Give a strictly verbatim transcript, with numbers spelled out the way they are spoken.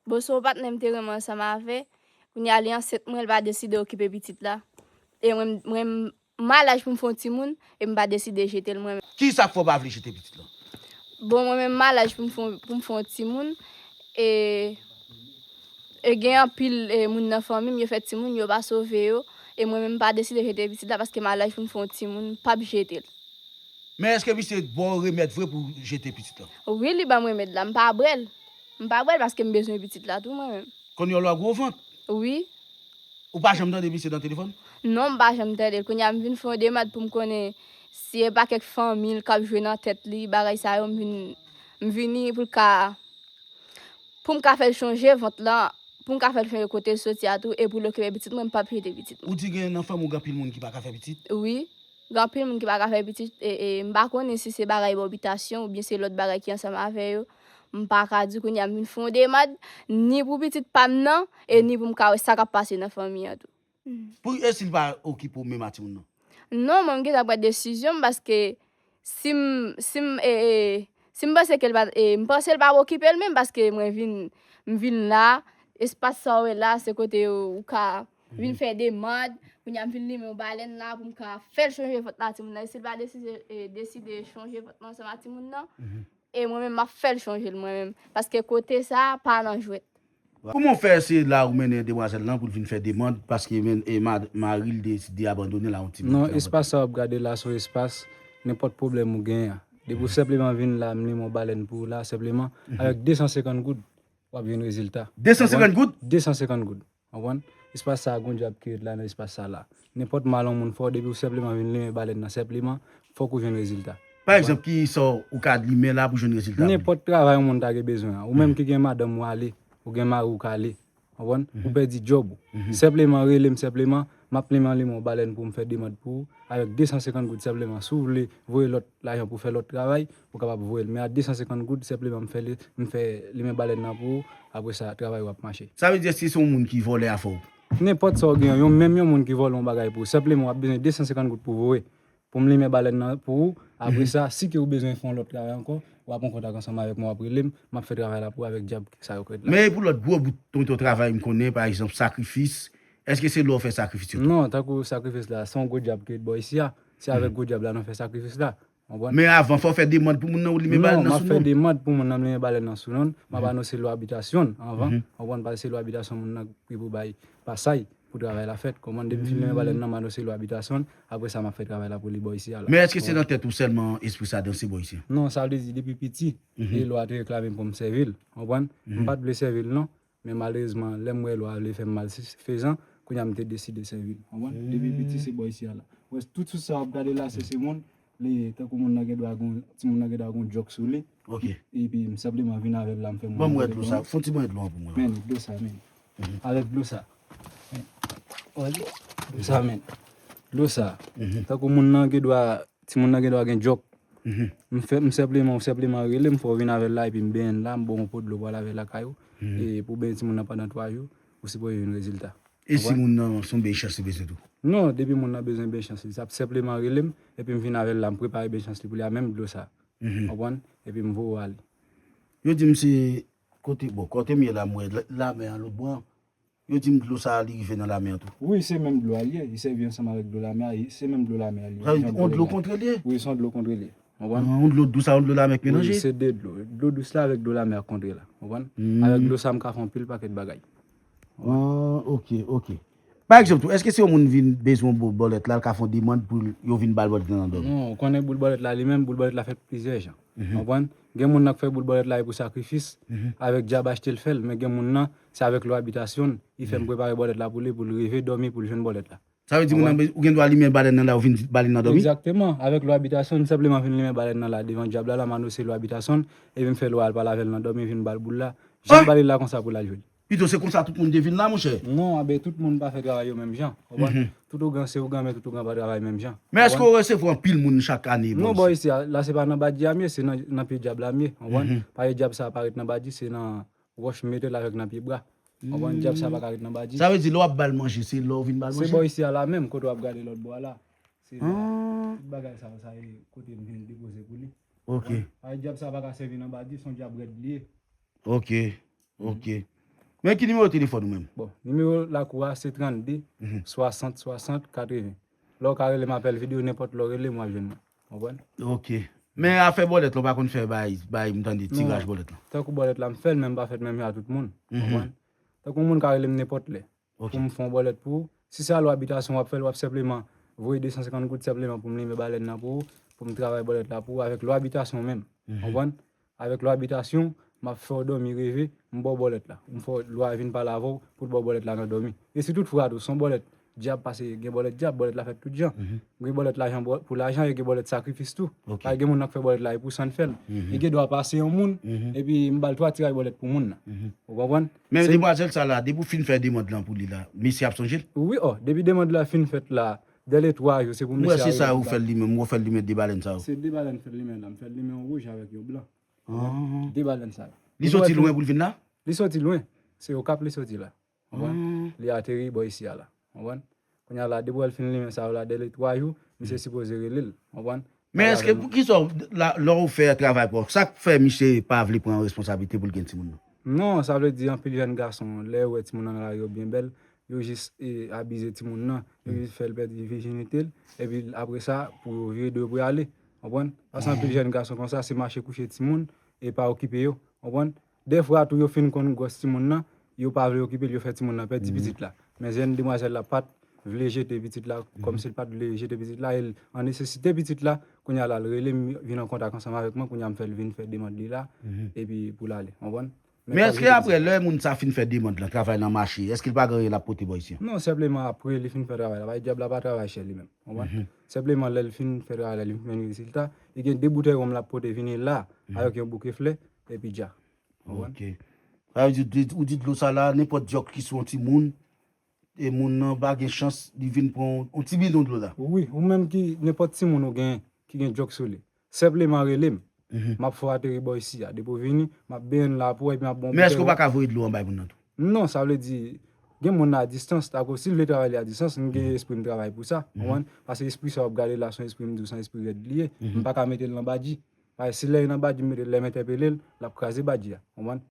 Bon, se yon patnè m te renmen ansanm avè. Kounye a, li ansent mwen, li pa deside okipe pitit la. E mwen, mwen, m al laj pou m fè yon timoun, e m pa deside jete l mwen menm. Ki sa k fè w pa vle jete pitit lan? Bon, mwen menm, m al laj pou m fè, pou m fè yon timoun, e, e gen anpil e, moun nan fanmi m, yo fè timoun, yo pa sove yo, e mwen menm, m pa deside jete pitit la, paske m al laj pou m fè yon timoun, m p ap jete l. Men èske misye ba w remèd vre pou w jete pitit lan? Wi, li ban m remèd la, m pa bwè l. M pa bwè l paske m bezwen pitit la tou mwen menm. Kounye a w lwa gwo vant? Wi. Ou pa janm tande misye nan telefòn? Non, m pa janm tande l. Kounye a m vin fè yon demad pou m konnen si e pa kèk fanmi l k ap jwe nan tèt li, bagay sa yo, m vin, m vini pou l ka, pou m ka fè l chonje vant lan, pou m ka fè l chonje kote l soti a tou, e pou l okipe pitit mwen, m p ap jete pitit mwen. Ou di gen nan fanmi w gen anpil moun ki pa ka fè pitit? Wi. Gen anpil moun ki pa ka fè pitit, e, e, m pa konnen si se bagay bò bitasyon oubyen se lòt bagay ki ansanm avè yo. M pa ka di kounye a m vin fè yon demad, ni pou pitit pa m nan, e ni pou m ka wè sa k ap pase nan fanmi an tou. Pou e si l pa okipe w menm a timoun nan? Non, mwen m gentan pran desizyon m paske si m, si m, e, e, si m panse ke l pa, e, m panse l pa okipe l menm paske mwen vin, m vin la, espas sa w wè la, se kote ou ka vin fè demad, kounye a m vin limen yon balèn la pou m ka fè l chonje vant la timoun nan. E si l pa deside, e, deside chonje vant mwen ansanm a timoun nan, e mwen menm m ap fè l chonje l mwen menm. Paske kote sa a pa nan jwèt. Kouman w fè se la ou mennen demwazèl lan pou l vin fè demad paske men, e, ma, mari l deside abandone l a yon timoun ki nan vant li? Non, espas sa w ap gade la se yon espas, nenpòt pwoblèm ou genyen an. Depi w senpleman vin la, m limen yon balèn pou ou la, senpleman, avèk de san senkant goud, w ap jwenn rezilta. De san senkant goud? De san senkant goud. Konprann? Espas sa a, gon djab ki ret la nan espas sa la. Nenpòt mal yon moun fè w, depi w senpleman vin limen balèn nan senpleman, fòk ou jwenn rezilta. Pa egzanp, ki sa w ka limen la pou jwenn rezilta pou li? Nenpòt travay yon moun ta gen bezwen an. Ou menm ki gen madanm ou ale, ou gen mari ou k ale. Konprann? Ou pèdi djòb ou. Senpleman rele m senpleman, m ap limen limen yon balèn pou m fè demad pou ou, avèk de san senkant goud senpleman. Si w vle voye lòt lajan pou fè lòt travay, ou kapab voye l. Men a de san senkant goud, senpleman m fè li, m fè limen balèn nan pou ou, apre sa, travay ou ap mache. Sa vle di èske se yon moun ki vòlè afè w? Nenpòt sa w gen, yon, menm yon moun ki vòlè yon bagay pou ou, senpleman w ap bezwen de san senkant goud pou voye, pou m limen balèn nan pou ou, apre sa, si ke ou bezwen fè yon lòt travay ankò, w ap an kontak ansanm avèk mwen, w ap rele m, m ap fè travay la pou ou avèk djab sa yo k ret la. Men e pou lòt gwo bout tonton travay m konnen, pa egzanp, sakrifis, èske se lè w fè sakrifis yo tou? Non, tankou sakrifis la, se yon gwo djab ki ret bò isi a, se avèk gwo djab la nou fè sakrifis la. Konprann? Men avan, fò w fè demand pou moun nan ou limen balèn nan sou non l? Non, m ap fè demand pou moun nan m limen balèn nan sou non l. M ap anonse lwa abitasyon anvan. Konprann? Paske se lwa abitasyon moun nan ki pou bay pasay pou travay la fèt. Konprann? Depi m fin limen balèn nan, m anonse lwa abitasyon l. Apre sa, m ap fè travay la pou li bò isi a la. Men èske se nan tèt ou sèlman espri sa danse bò isi a? Non, sa vle di depi piti, e lwa te reklame m pou m sèvi l. Konprann? M pa t vle sèvi l non. Men malerezman, lè m wè lwa vle fè m malfezan, kounye a m te deside sèvi l. Konprann? Depi piti se bò isi a la. Wè, tout sous sa w ap gade la, se, se moun, li, tankou moun nan gen dwa gon, timoun nan gen dwa gon djòk sou li. Ok. Epi m senpleman vin avè l la, m fè moun. Ban m wè dlo sa, fè yon ti banyè dlo an pou mwen. Men, dlo sa, men. Avèk dlo sa. Men. Wè, dlo sa, men. Dlo sa. Tankou moun nan gen dwa Timoun nan gen dwa gen djòk. M fè, m senpleman, ou senpleman rele m, fè w vin avè l la, epi m benyen l la, m ba w yon po dlo pou w al avè l lakay ou. E pou w benyen timoun nan pandan twa jou, ou sipoze jwenn rezilta. E si moun nan se yon beny chans li bezwen tou? Non, depi moun nan bezwen beny chans li, sa senpleman rele m, epi m vin avè l la, m prepare beny chans li pou li a menm dlo sa. Konprann? Epi m voye w ale. Yo di m se kote, bon, kote m ye la, m wè lamè an lòt bò an. Yo di m dlo sa a li rive nan lamè an tou. Wi, se menm dlo a li ye. Li sèvi ansanm avèk dlo lamè a. Se menm dlo lamè a li ye. Sa vle di yon dlo kontre li ye? Wi, se yon dlo kontre li ye. Konprann? Yon dlo dous a yon dlo lamè k melanje? Wi, se de dlo. Dlo dous la avèk dlo lamè a kontre la. Konprann? Avèk dlo sa a m ka fè anpil pakèt bagay. Ah, ok, ok. Pa egzanp tou, èske si yon moun vin bezwen yon boul bòlèt la, l ka fè yon demann pou yo vin ba l bòlèt la nan dòmi? Non, ou konnen boul bòlèt la li menm, boul bòlèt la fèt plizyè jan. Konprann? Gen moun nan k fè boul bòlèt la e pou sakrifis, avèk djab achte l fè l, men gen moun nan, se avèk lwa abitasyon l, li fè m prepare bòlèt la pou li, pou l rive dòmi, pou l jwenn bòlèt la. Sa vle di moun nan, ou gen dwa limen balèn nan la, ou vin ba li nan dòmi? Egzakteman, avèk lwa abitasyon l, m senpleman vin limen balèn nan la devan djab la, la m anonse lwa abitasyon l, epi m fè lwa a l pa l avè l nan dòmi, vin ba l boul la, jan m ba li l la konsa pou l al jwe l. Pito se konsa tout moun te vin la, monchè? Non, anben tout moun pa fè travay yo menm jan. Konprann? Tout ougan se ougan, men tout ougan pa travay menm jan. Men èske w resevwa anpil moun chak ane bò isi? Non, bò isi a, la se pa nan badji a m ye, se nan, nan pye djab la m ye. Konprann? Paske djab sa a pa ret nan badji, se nan wòch m mete l avèk nan pye bra. Konprann? Djab sa a pa ka ret nan badji. Sa vle di lè w ap ba l manje, se lè w vin ba l manje? Se bò isi a la menm, kote w ap gade lòt bò a la. Se la. Tout bagay sa yo, sa e kote m vin depoze pou li. Ok. Paske djab sa a pa ka sèvi nan badji, se yon djab rèd li ye. Ok. Ok. Men ki nimewo telefòn ou menm? Bon, nimewo lakou a se trannde swasant swasant katreven. Lè w ka rele m apèl videyo, nenpòt lè w rele m, w ap jwenn mwen. Konprann? Ok. Men afè bòlèt la, ou pa konn fè bay, bay m tande, tiraj bòlèt la? Tankou bòlèt la, m fè l, men m pa fè l menm jan a tout moun. Konprann? Tankou yon moun ka rele m nenpòt lè pou m fè yon bòlèt pou ou. Si se alo abitasyon w ap fè l, w ap senpleman voye de san senkant goud senpleman pou m limen balèn nan pou ou, pou m travay bòlèt la pou ou avèk lo abitasyon menm. Konprann? Avèk lo abitasyon, m ap fè w dòmi reve, m ba w bòlèt la. M fè w lwa vin pale avè w pou l ba w bòlèt la nan dòmi. E si tout fwa tou, se yon bòlèt dyab, paske gen bòlèt dyab, bòlèt la fèt tout jan. Gen bòlèt lajan pou lajan e gen bòlèt sakrifis tou. Paske gen moun nan k fè bòlèt la e pou sa n fè l. E gen dwa pase yon moun, epi m ba l twa tiraj bòlèt pou moun nan. Ou konprann? Men demwazèl sa la, depi w fin fè demann lan pou li la, mesye ap sonje l? Wi, o, depi demann la fin fèt la, dèlè twa jou, se pou mesye a rele m. Mwen se sa ou fè l limen, mwen fè l limen de balèn sa yo. Se de balèn fè l limen la, m fè l limen yon wouj avèk yon blan. De balèn sa yo. Li soti lwen pou l vin la? Li soti lwen. Se Okap li soti la. Konprann? Li ateri bò isi a la. Konprann? Kounye a la, depi w wè l fin limen sa yo la, dèlè twa jou, misye sipoze rele l. Konprann? Men èske poukisa lè w fè travay pa w, sa k fè misye pa vle pran responsablite pou l gen timoun nan? Non, sa vle di anpil jèn gason, lè yo wè timoun nan nan lari yo byen bèl, yo jis e, abize timoun nan, yo jis fè l pèdi vijinite l, epi apre sa, pou yo vire do yo pou y ale. Konprann? Paske anpil jèn gason konsa, se mache kouche timoun e pa okipe yo. Konprann? Dèfwa tou yo fin konn gwòs timoun nan, yo pa vle okipe l, yo fè timoun nan pèdi pitit la. Men jèn demwazèl la pa t vle jete pitit la, kòmsi l pa t vle jete pitit la, e l an nesesite pitit la, kounye a la l rele m, vin an kontak ansanm avèk mwen, kounye a m fè l vin fè demann li la, epi pou l ale. Konprann? Men èske apre lè moun sa fin fè demann lan, travay lan mache, èske l pa gen anyen l ap pote bò isi an? Non, senpleman apre li fin fè travay la, paske dyab la pa travay chè li menm. Konprann? Senpleman lè l fin fè travay la, li fin jwenn rezilta, li gen de boutèy wonm l ap pote vini la, avèk yon bouke flè, epi dja. Konprann? Ok. Sa vle di, ou di dlo sa la, nenpòt djòk ki sou yon timoun, e moun nan pa gen chans, li vin pran yon ti bidon dlo la. Wi, ou menm ki, nenpòt timoun ou genyen, ki gen djòk sou li. Senpleman rele m. M ap fè w ateri bò isi a. Depi w vini, m ap benyen l la pou w, epi m ap ba w yon boutèy wonm. Men èske w pa ka voye dlo an bay moun nan tou? Non, sa vle di, gen moun nan a distans, tako si l vle travay li a distans, m gen espri m travay pou sa, konprann? Paske espri sa w ap gade la, se yon espri m di w, se yon espri rèd li ye. M pa ka mete l nan badji. Paske si lè li nan badji, m mete l, lè m entèpele l, l ap kraze badji a, konprann?